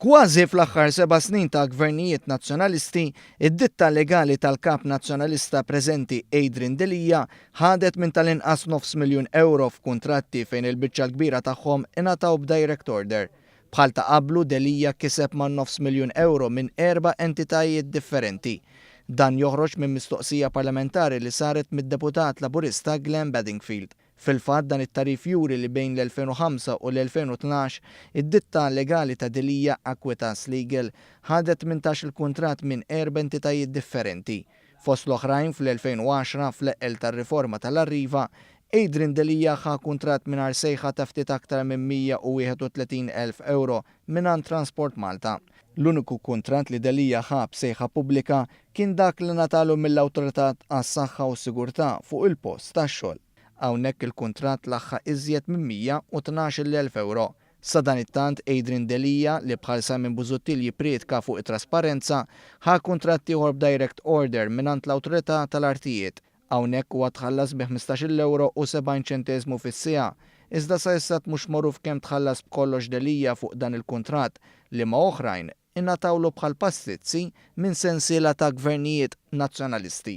Kważi fl-aħħar seba' snin ta' gvernijiet Nazzjonalisti, id-ditta legali tal-Kap Nazzjonalista preżenti Adrian Delia ħadet minn tal-inqas nofs miljun ewro f'kuntratti fejn il-biċċa l-kbira tagħhom ingħataw b'direct order. Bħal ta' qablu, Delia kiseb man-nofs miljun ewro minn erba' entitajiet differenti. Dan joħroġ minn mistoqsija parlamentari li saret mid-Deputat Laburista Glenn Bedingfield. Fil-fatt, dan it-tagħrif juri li bejn l-2005 u l-2012, id-ditta legali ta' Delia, Aquitas Legal, ħadet 18-il kuntratt minn erba' entitajiet differenti. Fost l-oħrajn, fl-2010, fl-eqqel tar-riforma tal-Arriva, Adrian Delia ħa kuntratt mingħajr sejħa ta' ftit aktar minn 131,000 ewro mingħand Transport Malta. L-uniku kuntratt li Delia ħa b'sejħa pubblika kien dak li ngħatalu mill-Awtorità għas-Saħħa u s-Sigurtà fuq il-Post tax-Xogħol. Hawnhekk il-kuntratt laħħaq iżjed minn 112,000 ewro. Sadanittant Adrian Delia, li bħal Simon Busuttil jipprietka fuq it-trasparenza, ħa kuntratt ieħor b'direct order mingħand l-Awtorità tal-Artijiet. Hawnhekk huwa tħallas bi 15-il ewro u 70 ċenteżmu fis-siegħa. Iżda sa issa mhux magħruf kemm tħallas b'kollox Delia fuq dan il-kuntratt li ma' oħrajn ingħatawlu bħal pastizzi minn sensiela ta' gvernijiet Nazzjonalisti.